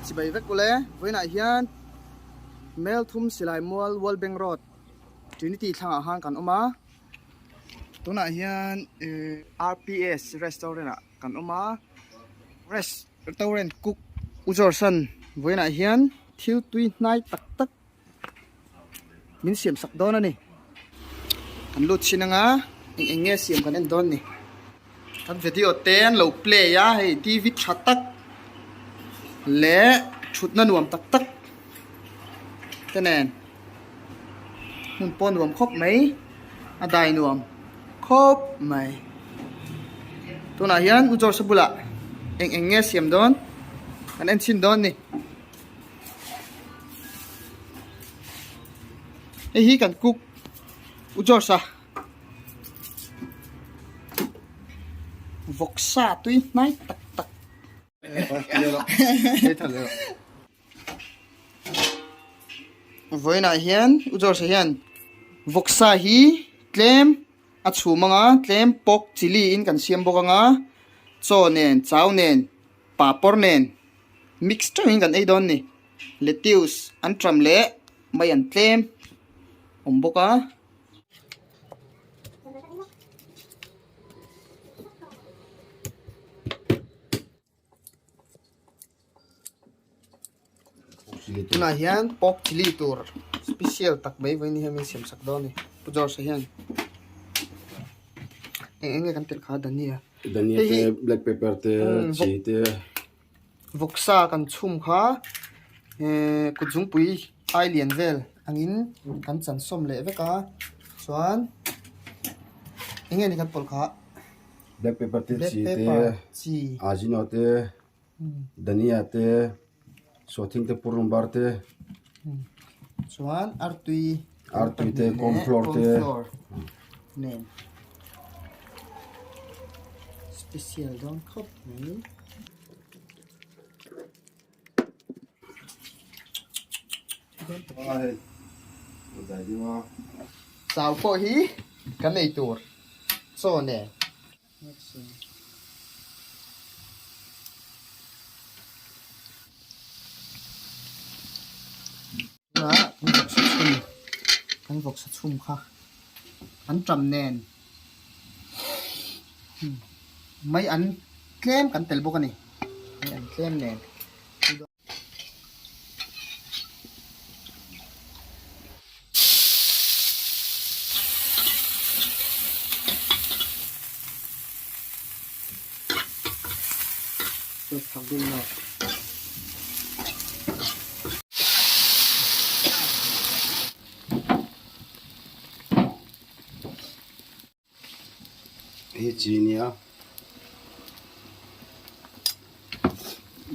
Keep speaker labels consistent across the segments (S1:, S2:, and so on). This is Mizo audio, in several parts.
S1: Chibai vek ule, vawiinah hian Melthum Silai Mual World Bank Road Trinity thlangah khan kan awm a, tunah hian RPS restaurant ah kan awm a, restaurant cook U George-a'n vawiinah hian thil tui hnai tak tak min siam sak dawn a ni. Kan lut chin anga eng eng nge siam kan en dawn ni. Kan video te an lo play a hei TV tha tak leh thutna nuam tak tak te nen hmun pawh nuam khawp mai a dai nuam khawp mai. Tunah hian U George-a bulah eng eng nge siam dawn kan en chhin dawn ni. Hei hi kan cook U George a vawksa tui hnai tak tak vawiinah hian U George a hian vawksa hi tlem a chhum anga tlem pork chilli in kan siam bawk anga chaw nen chau nen papawr nen mix teuhin kan ei dawn ni lettuce an tram leh mai an tlem awm bawk a. Tunah hian pork chilli tur special tak mai vawiin hian min siam sak dawn a ni Pu George a hian eng eng nge kan telh kha dhania.
S2: Dhania te black pepper te chi te.
S1: Vawksa kan chhum kha eh kut zungpui ai lian vel angin kan chan sawm leh vek a chuan eng nge ni kan pawlh kha.
S2: Black pepper te chi te ajino te dhania te sawhthing te purun bar te.
S1: Chuan artui
S2: artui te corn flour te
S1: nen special dawn khawp mai. Chau pawh hi kan ei tur chaw nen. Kan vawksa chhum kha an ṭam nen mai an tlem kan tel bawk a ni mai an tlem nen.
S2: Hi chi nia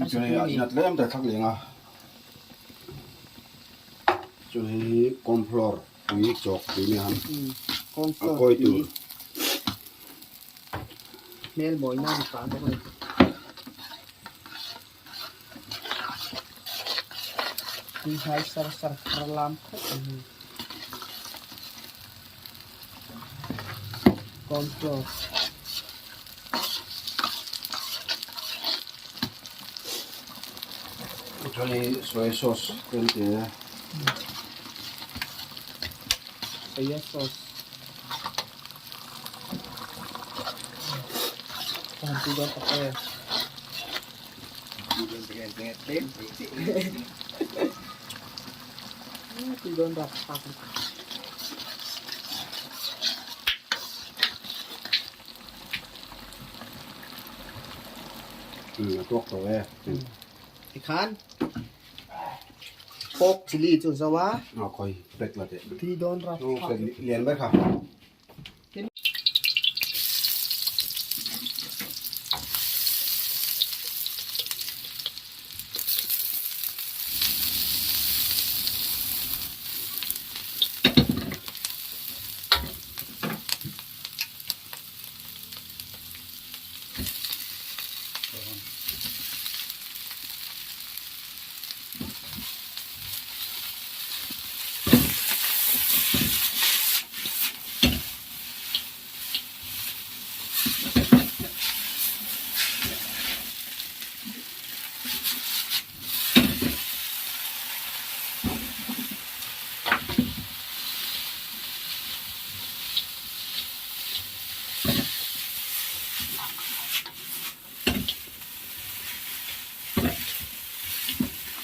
S2: chuan hei a inat lem ta thlak leng a chuan hei hi corn flour tui chawk tui nia a kawi tur.
S1: Hmel mawina ni pah bawk a ni. Tui hnai sar sar thar lam khawp a ni. Corn flour.
S2: Chuan hei soy sauce te an ti a.
S1: Soya sauce.
S2: A tuak tawh e.
S1: Tikhan pork chilli chu zo a.
S2: A khawi pack la teh.
S1: Tui dawn rat
S2: thlak. Lian ber kha.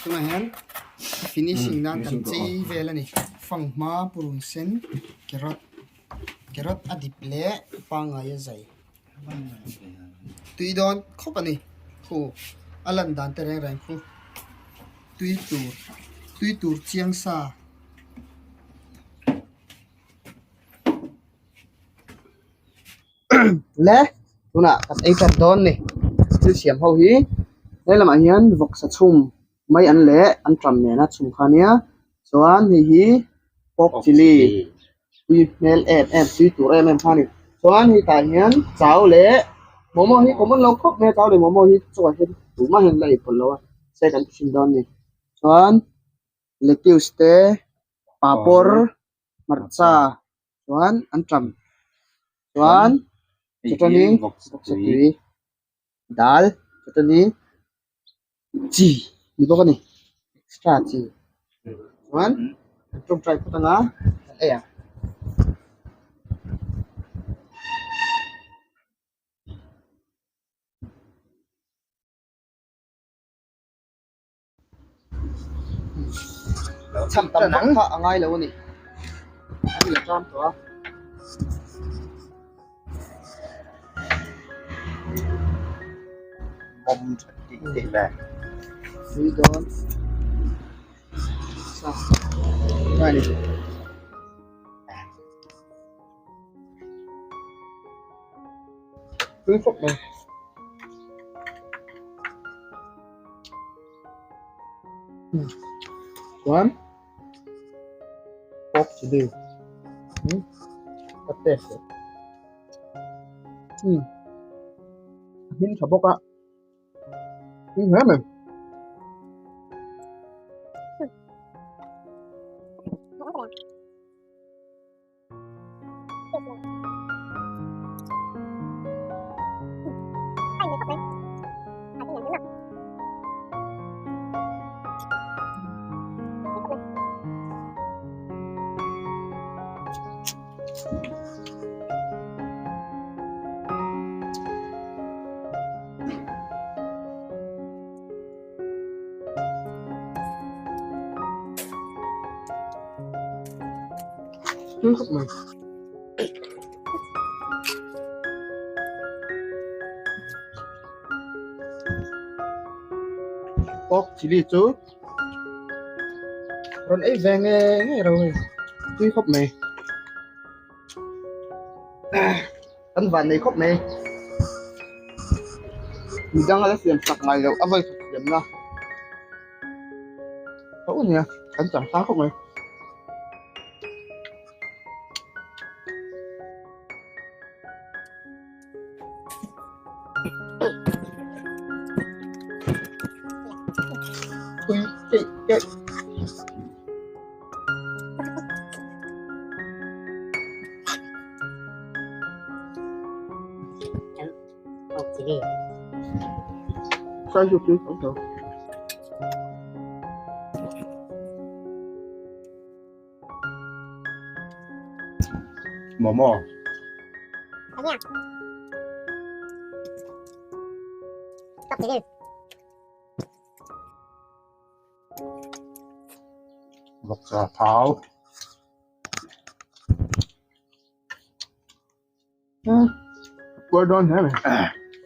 S1: Tunah hian finishing nan kan chei vel a ni. Fanghma purun sen carrot carrot a dip leh pangngai a zai tui dawn khawp a ni. Khu a lan dan te reng reng khu tui tur tui tur chiang sa. Le tunah kan ei ṭan dawn ni thil siam ho hi he lamah hian vawksa chhum mai an leh an ṭam nena chhum kha ania chuan hei hi pork chilli tui hmel em em tui tur em em kha a ni chuan hetah hian chau leh momo hi common lo khawp mai a chau leh momo hi chaw ah hian tumah hian an la ei pawlh lo a se kan ti chhin dawn a ni chuan lettuce te papawr hmarcha. Chuan an ṭam chuan chutani vawksa tui dal chutani chi ni bawk a ni extra chi chuan an tawngtai phawt anga an ei ang. Chhan tam vak kha a ngai lo a ni an in ṭam tawh a. Tui dawn sa a ni. Tui khawp mai. Chuan pork chilli ka test leh a hmin tha bawk a tui hle mai. Tui khawp mai. Pork chilli chu rawn ei ve nge nge ro hei tui khawp mai kan van nei khawp mai midang a la siam sak ngai loh a vawi khat siam na tho a nia kan chang ta khawp mai. Tui keih keih. Sai chu tui tho tho.
S2: Momo. Vawksa thau.
S1: Puar dawn hle mai.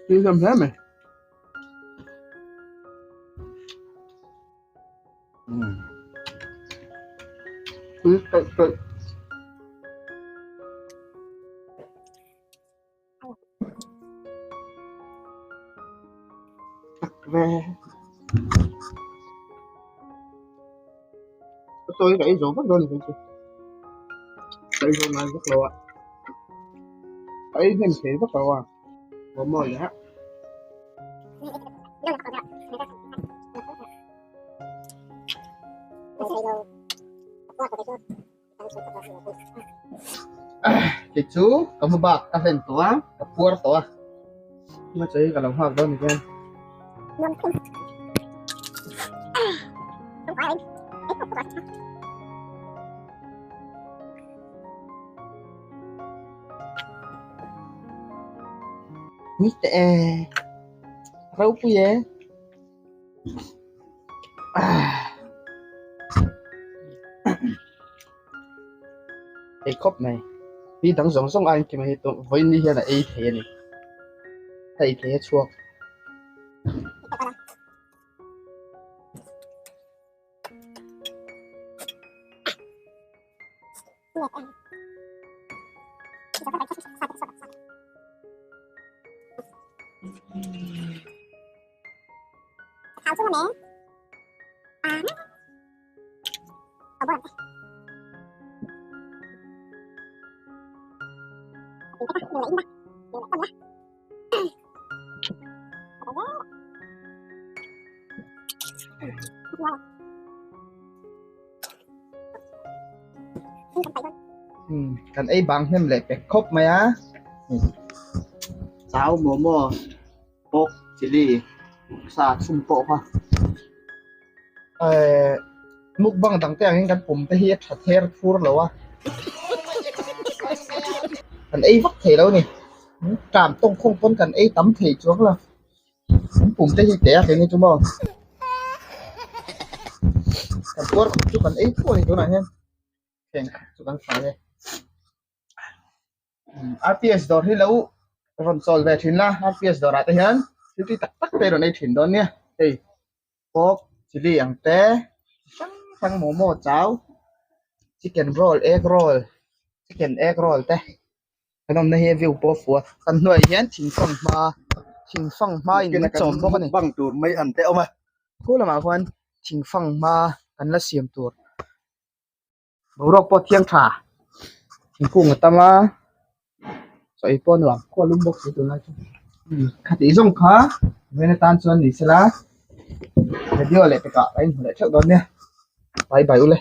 S1: Tui hlawm hle mai. Tui keih keih. Tak ve. Ka chawi ka ei zo vek dawn ni chu. Ka ei zo ngai vek lo a. Ka ei hnem thei vek lo a. Momo leh. Kei chu ka hmu bak ka hlen tawh a ka puar tawh a hma chei ka lo nghak dawn ni hian. Ni teh e ropui e. Ei khawp mai. Ni dang zawng zawng aiin kima hi vawiin ni hian a ei thei a ni. A ei thei a chhuak. Kan ei bang hnem leh pek khawp mai a chau momo pork chilli sa chhum pawh kha ehh mukbang dang te angin kan pum te hi a tha ther thur lo a kan ei vak thei lo a ni tram tawngkhawng pawn kan ei tam thei chuang lo. Kan pum te hi teh a hleng hi chu maw kan tuar khawp chu kan ei thuai a ni tunah hian thleng khat chu kan fai e R P S dawr hi lo rawn chawl ve thin la R P S dawrah te hian thil tui tak tak te rawn ei thin dawn nia hei pork chilli ang te chi hrang hrang momo chau chicken roll egg roll chicken egg roll te. Kan awmna hi a view pawh a fuh a, kan hnuaiah hian thingfang hma thingfang hma in min chawm bawk a ni.
S2: Bang tur mai an te awm a.
S1: Khu lamah khuan thingfang hma kan la siam tur boruak pawh thiang tha thingkung a tam a chaw ei pawh a nuam khua lum bawk si tunlai chu khatih zawng kha vawiin atan chuan ni sela video leh pekah ka inhmu leh theuh dawn nia bye bye ule.